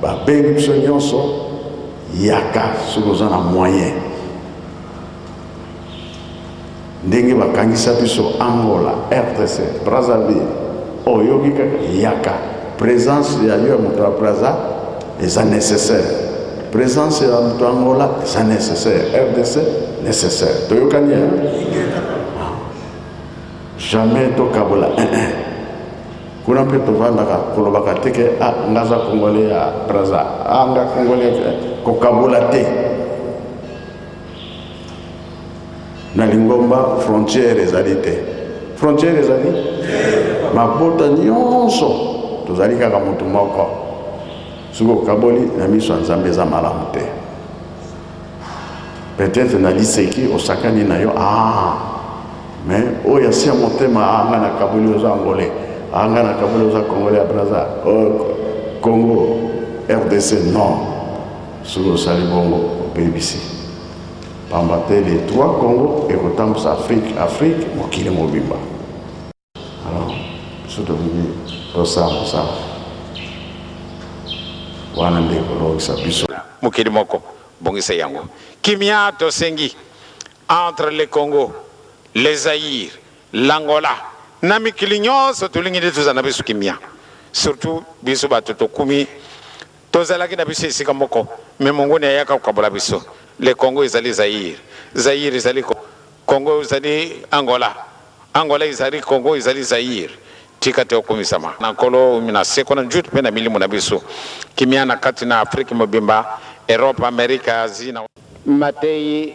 Babengi biso nyonso, yaka soki oza na moyen. Ndenge bakangisa biso Angola, RDC, Brazzaville, oyoki kaka yaka. Presence ya yo ya moto ya Brazza eza necessaire. Presence ya moto ya Angola eza necessaire. RDC necessaire. Toyokani hein? Jamais tokabola un un. Kuna mpe tovandaka kolobaka te ke ah nga aza congolais ya Brazza, ah nga congolais, kokabola te. Na lingomba frontière ezali te. Frontière ezali mabota nyonso tozali kaka moto moko. Soki okaboli na miso ya Nzambe eza malamu te. Peut-être na liseki osakani na yo ah mais oyo asi ya motema ah nga nakaboli oza angolais, ah nga nakaboli oza congolais ya Brazza, oh, Congo RDC non. Soki osali bongo obebisi, pamba te les trois Congo ekotambusa Afrique, Afrique mokili mobimba. Alors biso tolingi tosala mosala wana nde ekolongisa biso. Mokili moko bongisa yango. Kimia tosengi entre le Congo, le Zaïre, l'Angola na mikili nyonso tolingi nde tozala na biso kimia surtout biso bato tokumi Tozalaki na biso esika moko mais monguna ayaka kokabola biso. Le Congo ezali Zaïre, Zaïre ezali Congo ezali Angola, Angola ezali Congo ezali Zaïre. Tika te okumisama na Nkolo na seko na njutu mpe na milimo na biso. Kimia na kati na Afrique mobimba, Europe, Amerique, Asie na. Mateyi.